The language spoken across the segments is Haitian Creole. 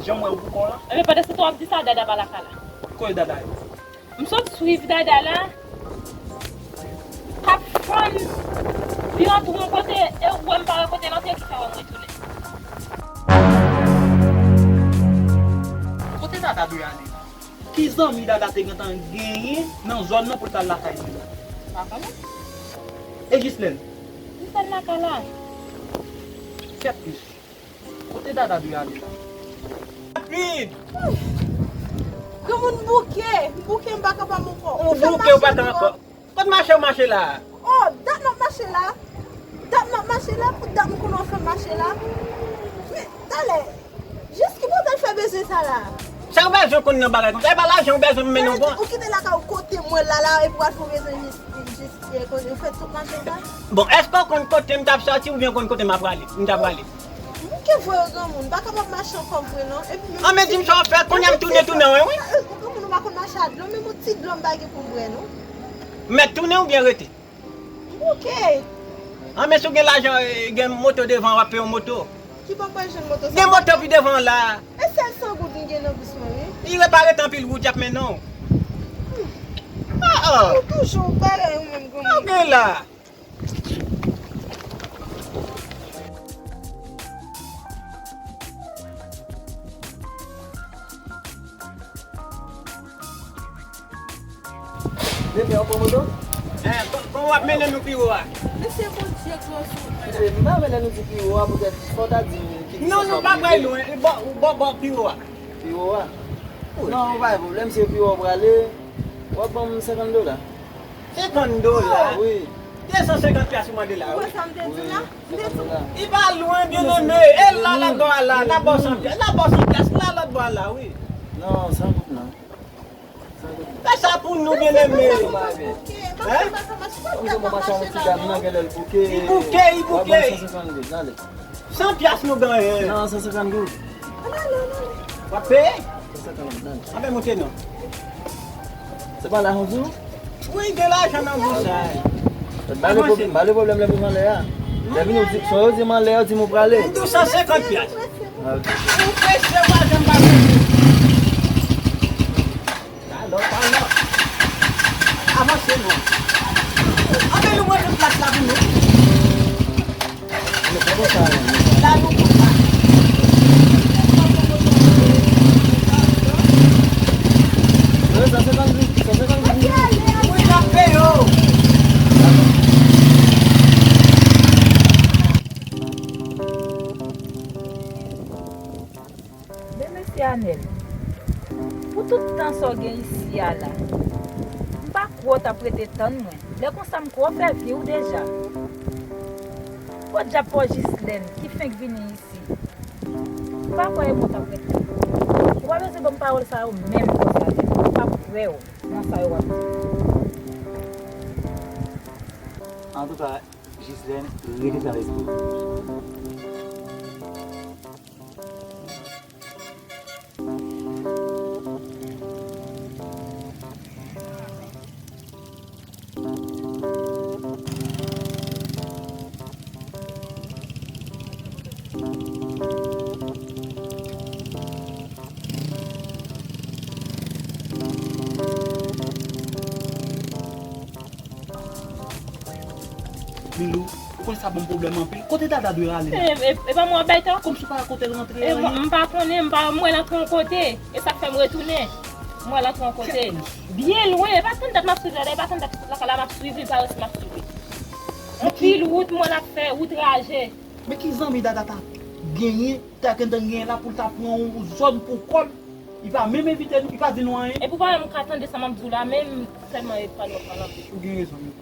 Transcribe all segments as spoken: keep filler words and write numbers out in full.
Jan m wè w pou kò w la. Ebyen, pandan se tan w ap di sa, Dada pa lakay la. Kote Dada ye? M sot swiv Dada la. K ap fann. Li rantre yon kote, e ou wè m pa wè kote l antre, ki fè wè m retounen. Kote Dada dwe ale la? Ki zanmi Dada te gentan genyen nan zòn nan pou l t al lakay li la? Pa konnen. E Jislèn? Jislèn lakay la. Kèt pis. Kote Dada dwe ale la? Rapid! Granmoun, m bouke, m bouke, m pa kapab ankò. Ou bouke, ou pa ka ankò. Kot mache w mache la? Oh, dat m ap mache la. Dat m ap mache la, pou dat m konnen w fè mache la. Men, talè, jis ki bò w t al fè bezwen sa la? Sa w bezwen konn nan bagay konsa? E pa lajan w bezwen m mennen w pran? Ou kite lakay ou kote mwen la la, epi w al fè bezwen jis, jis, e, kote w fè tout mache sa? Bon, èske w konn kote m t ap sòti oubyen w konn kote m ap prale? M t ap prale. M ke voye granmoun, m pa kapab mache ankò vre non. Epi menm... An, men di m sa w fè, kounye a m tounen, tounen, wi, wi. Granmoun, ou pa konn mache a dlo, menm yon ti dlo m pa gen pou m bwè non. M mèt tounen oubyen rete? M bouke. An, men si w gen lajan, e, gen moto devan, w ap peye yon moto. Ki bò m pral jwenn moto sa? Gen moto pi devan la. E sèl san goud m gen nan bous mwen, wi. Li repare tanpil wout, y ap mennen w. Ah, ah. Ou toujou bagay ou menm granmoun. Ou gen la. Depi w pran moto? Eh, kò-, kòman w ap mennen nou pi wo a? Mesye, Bondye gran sou mwen. Mesye, m pa vle lè nou di pi wo a, poutèt fò w ta di m ki... Non, nou pa pral lwen, bò, bò, bò pi wo a. Pi wo a? Non, pa gen pwoblèm, se pi wo w prale, w ap ban m senkant dola. Senkant dola? Wi. De san senkant pyas ou mande la, wi. Ou wè sa m te di w la? M te di w. Li pa lwen, byeneme. E la, la, dò a la, n ap ba w san pyas. N ap ba w san pyas la, lòt bò a la, wi. Non, san goud non. Fè sa pou nou, byeneme. Hein? Ou se bon machann ti dam nan, genlè l bouke. Li bouke, li bouke. San senkant goud, ale. San pyas nou genyen. Non, san senkant goud. W ap peye? San senkant goud, ale. Anben, moute non. Se pa lajan w di w? Wi, gen lajan nan bous la. Pa de pwoblèm, pa de pwoblèm lè pou m anlè a. Lè vini w di, sa yo di m anlè a, di m ou prale. M di w san senkant pyas. Ou prese, w a janm pa prese. Talò, talò. Avanse non. Anben nou mete plas la pou nou. La nou konsa. Wi, san senkant goud, san senkant goud. Wi, n ap peye w. Men mesye Anèl, pou tout tan sa w gen isi a la, m pa kwè w t ap rete tann mwen. Lè konsa m kwè w fè vi w deja. Podyab pa w Jislèn ki fenk vini isi. M pa kwè e mwen w t ap rete. Ou pa bezwen ban m pawòl sa yo menm konsa, m p ap kwè w nan sa yo w ap di. Antouka, Jislèn, rete travèse. Milou, ou konn sa ban m pwoblèm anpil. Kote Dada dwe ale la? E, e, e pa mwen w ap bay tò? Kòmsi w pa wè kote l rantre a, m pa konnen, m pa, m wè l antre yon kote. E sa k fè m retounen. M wè l antre yon kote. Byen lwen, e pa tann dat m ap swiv Dada, e pa tann dat lakay la m ap swiv li, m pa resi m ap swiv li. Anpil wout mwen l ap fè, wout raje. Men ki zanmi Dada ta genyen, ta gentan genyen la pou l ta pran yon zòn pou kò l? Li pa menm envite nou, li pa di nou anyen. Epi w pa menm ka tande sa m ap di w la, menm sèlman e pale w ap pale anpil. Ou gen rezon, wi.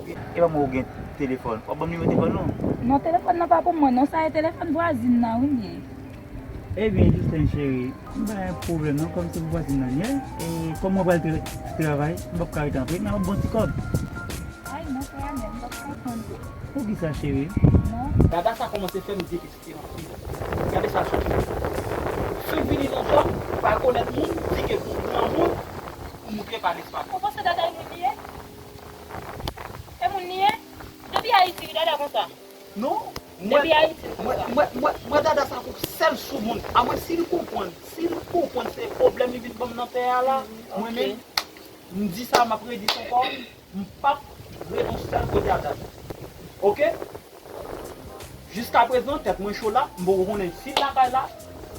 E pa mwen ou gen telefòn. W ap ban m nimewo telefòn ou? Non, telefòn nan pa pou mwen, non, sa e telefòn vwazin nan, wi, li ye. Ebyen, Jislèn cheri, m pa gen pwoblèm non, kòm se pou vwazin nan li ye. E kòm mwen pral tra-, travay, m p ap ka rete anpil, m ap bon ti kòb. Ay, non, frè Anèl, m p ap konprann. Poukisa, cheri? Non. Dada sa kòmanse fè m depi. Gade sa soti. Fenk vini nan zòn, pa rekonèt moun, di ke pou granmoun, ou moutre pa lespwa. Ou panse Dada e moun li ye? E moun li ye? Depi Ayiti, wi, Dada konsa. Non, mwen, mwen, mwen, mwen, mwen, Dada sa pou sèl sou moun. A mwen, si l konprann, si l konprann se pwoblèm li vin ban m nan tè a la, mwen menm, m di sa, m ap redi sa ankò, m p ap ret yon sèl kote a Dada. Oke? Jiskaprezan, tèt mwen cho la, m poko konnen si l lakay la,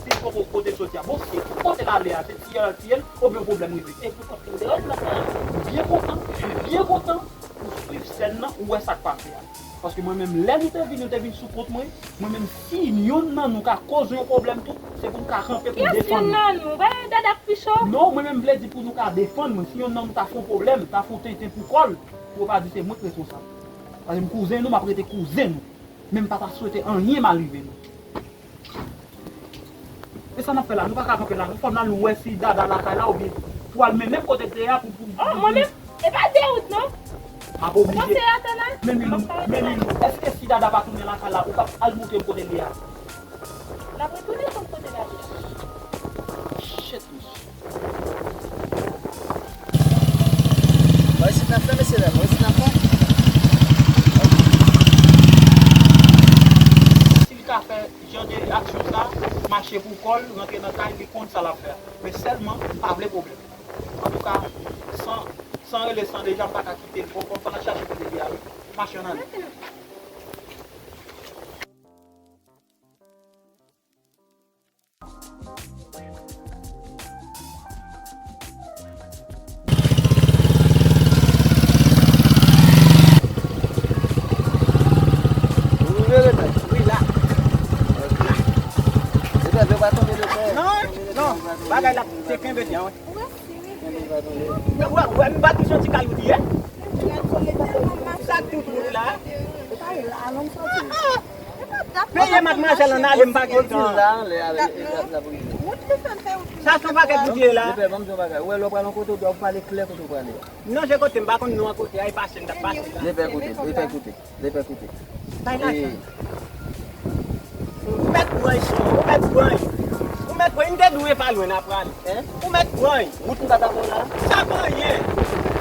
si l poko kote l soti a. Bon, si tout kote l ale a, se tiye l al tiye l, oubyen yon pwoblèm rive. E pou kont li deyò, li lakay la. M byen kontan, m byen kontan ou swiv sèn nan, ou wè sa k pase a. Paske mwen menm, lè nou te vini, nou te vin sou kont mwen, mwen menm, si yonn nan nou ka koze yon pwoblèm tou, se pou nou ka kanpe pou defann nou. Yès yonn nan nou, wè, Dada pi cho. Non, mwen menm, m vle di pou nou ka defann mwen. Si yonn nan nou ta fè yon pwoblèm, ta fè yon tenten pou kò l, pou yo pa di se mwen k responsab. Paske m kouzen nou, m ap rete kouzen nou. Men m pa ta swete anyen mal rive nou. E sa n ap fè la? Nou pa ka kanpe la, non. Fò n al wè si Dada lakay la oubyen pou al mennen m kote l te ye a pou, pou, pou... Oh, mwen menm, e pa dewout, non. M ap oblije. Panse atè la. Men Milou, men Milou, èske si Dada pa tounen lakay la, ou p ap al montre m kote l ye a? L ap retounen sou kote l ale a. Shit, mesye. Mwen resi nan fè, mesye dam, mwen resi nan fè. Si li ka fè jan de aksyon sa, mache pou kò l, rantre nan kay, li konn sa l ap fè. Men sèlman, m pa vle pwoblèm. Antouka, san, san rele san deja, m pa ka kite l. Fò, fò, fò n al chache kote l ye a, wi. Mache ann ale. Ou rive, Lepè? Wi, la. Ok. Lepè, vle pa tonbe, Lepè. Non, non, bagay la te kenbe byen, wi. Ou resi, wi. Kenbe, pa tonbe. Men wè, wè, m pa tou santi kay ou di ye. Sa tout moun la. Peye madmwazèl ann ale, m pa gen tan. Sa se yon pakèt bidye la. Lepè, ban m di yon bagay. Ou wè lè w pral yon kote, ou dwe pale klè kote w prale. Non, se kote m pa konn non an kote a, e pase m t ap pase la. Lepè kote, Lepè kote, Lepè kote. Bay lajan. Ou mèt pran, ou mèt pran. Ou mèt pran, m te di w e pa lwen n a prale. Ou mèt pran. Wout m pa ta pran la. Sa pa anyen.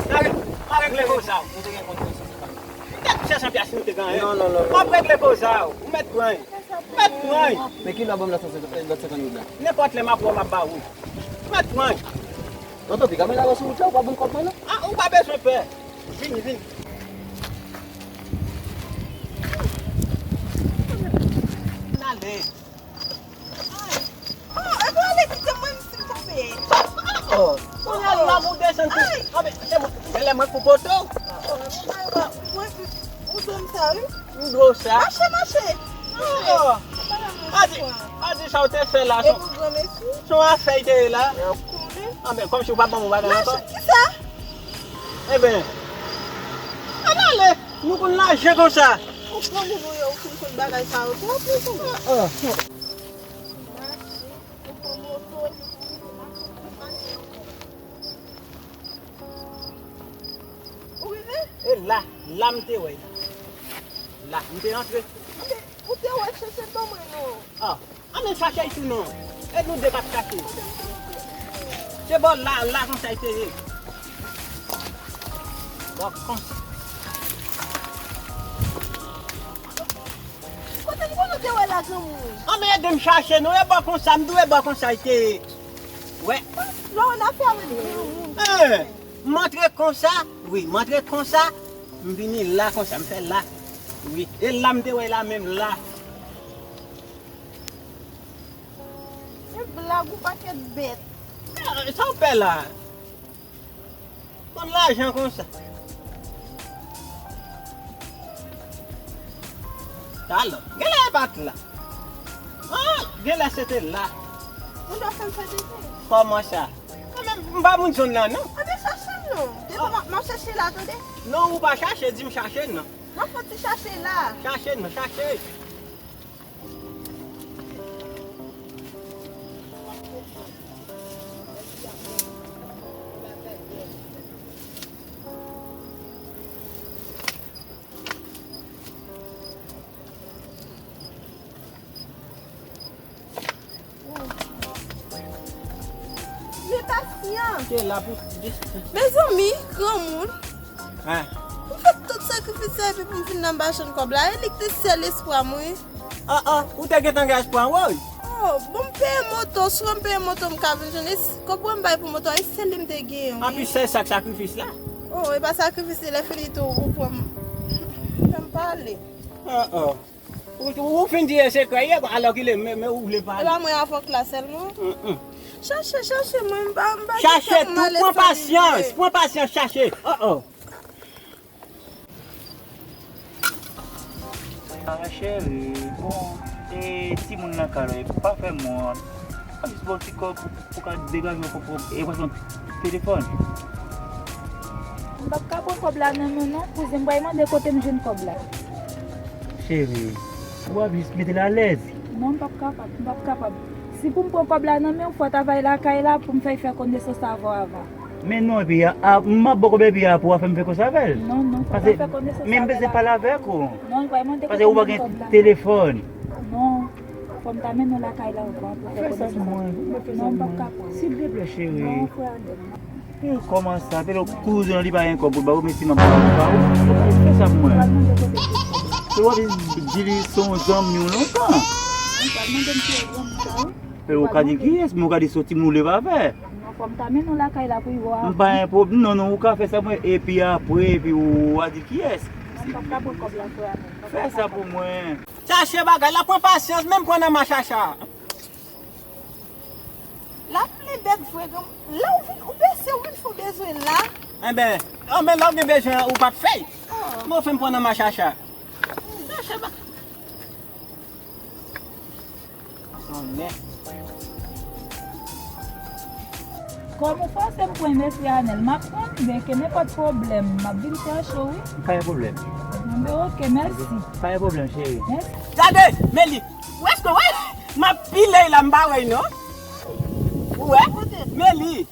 N a regle konsa. M te gen kont mwen san senkant. M t ap chèche anpil si nou te gen anyen. Non, non, non, non. W ap regle koze a, ou mèt pran. Ou mèt pran. Men kilè w ap ban m lòt san senkant, lòt senkant goud la? Nenpòt lè m ap wè w, m ap ba ou. Ou mèt pran. Non, tanpri, kanpe la sou wout la, ou pa ban m kòb mwen, non. Ah, ou pa bezwen pè. Vini, vini. N ale. Oh, e pou ale kite mwen, si m tonbe. Oh, kounye a la pou desann tou. Ah, men, se mwen, se lè mwen pou poto. Oh, mwen, mwen, mwen, ou donn sa, wi. M dwe w sa. Mache, mache. Oh. Pa di, pa di sa w te fè la, se yon afè y te ye la. Ah, men, kòmsi w pa ban m yon bagay ankò. Mache, kisa? Eben, ann ale, nou konn lajan konsa. Ou pran moun ou ye, ou fin konn bagay sa yo twòp, ou konn. Ah. Mache, ou pran moto, ou mache, ou mache. Ou rive? E la, la m te wè. La, m te antre. Ou te wè, chèche ban mwen non. Ah. Ann al chache l tou non. E nou de k ap chache. Se bò la, la konsa l te ye. Bò konsa. Kote m konnen w te wè la granmoun? Ann men ede m chache non, e bò konsa, m di w e bò konsa l te ye. Wè. Lò w nan fè avèk granmoun. Eh, m antre konsa, wi, m antre konsa, m vini la konsa, m fè la. Wi, e la m te wè la menm la. Se blag ou pakèt bèt. Ah, sa w pè la? Konn lajan konsa. Talò, genlè e pa t la. Ah, genlè se te la. Ou dwe fè m fè tete. Kòman sa? Mwen menm, m pa moun zòn nan, non. Anben chache m non. Depi m ap, m ap chache la, tande. Non, ou pa chache, di m chache non. M ap fè ti chache la. Chache non, chache. Men pasyan. Te la pou dis. Mezanmi, granmoun. Hein? Ou fè tout sa Sakrifis sa epi pou m fin nan m pa jwenn kòb la. E li ki te sèl espwa m, wi. Ah, ah, ou te gentan gen espwa, woy. Oh, bon, m peye moto, swa m peye moto, m ka vin jwenn. E s- kòb mwen m bay pou moto a, e sèl li m te genyen, wi. Anplis, se sa k sakrifis la. Oh, e pa sakrifis, se lè fini tou, ou pran m. Fè m pale. Ah, ah. Ou, ou, ou fin di e sekrè ye, alò ki lè, men, men ou vle pale. E pa mwen avèk la sèlman. Mm, mm. Chache, chache, mwen, m pa, m pa Chache tou, pran pasyans, pran pasyans, chache. Oh, oh. Ah, cheri, bon, e timoun nan kay la, pa fè mwen. Anplis, bon, ti kòb pou ka degaje w, pou, pou, e pa son telefòn. M p ap ka pran kòb la nan men w non, kouzen, m pral mande kote m jwenn kòb la. Cheri, w ap jis mete l alèz. Non, m p ap kapab, m p ap kapab. Si pou m pran kòb la nan men w, fò w ta bay lakay la pou m fè fè konesans avè w avan. Men non, epi a, a, m ap ba w kòb epi apre w a fè m fè konesans avè l. Non, non, fò w ta fè konesans avè l. Paske men m bezwen pale avèk ou. Non, l pral mande kote m jwenn kòb la. Paske ou pa gen telefòn. Non, fò m ta mennen w lakay la ankò pou fè konesans avè l. Fè sa pou mwen, fè sa pou mwen. Non, m p ap kapab. Silvouplè, cheri. Non, frè Adèl. E kòman sa? Pito kouzen an li pa gen kòb pou l ba ou, men si m ap ba ou, ba ou. Fè sa pou mwen. Pito w ap di li se yon zanmi w lontan. Pito w ka di kiyès, men ou ka di se yon timoun ou leve avè. Non, fò m ta mennen w lakay la pou y wè avan. M pa gen pwob-, non, non, ou ka fè sa pou mwen, epi apre, epi ou a di kiyès. Non, m p ap ka pran kòb la, frè Adèl. Fè sa pou mwen. Chache bagay la, pran pasyans, menm pran nan ma chacha. L ap plen bèt vre, granm. Lè w vin, ou bese, ou vin fè w bezwen la. Enben, enben, lè w gen bezwen, ou p ap fè. Oh. Bon, fè m pran nan ma chacha. Chache ba- Tonnè. Kòm ou fòse m pran mesye Anèl, m ap pran l, men ke nenpòt pwoblèm, m ap vin chèche w, wi. Pa gen pwoblèm. Enben, oke, mèsi. Pa gen pwoblèm, cheri. Mèsi. Gade, men li. Ou èske wè? M ap pile la, m pa wè non. Ou wè? Men li.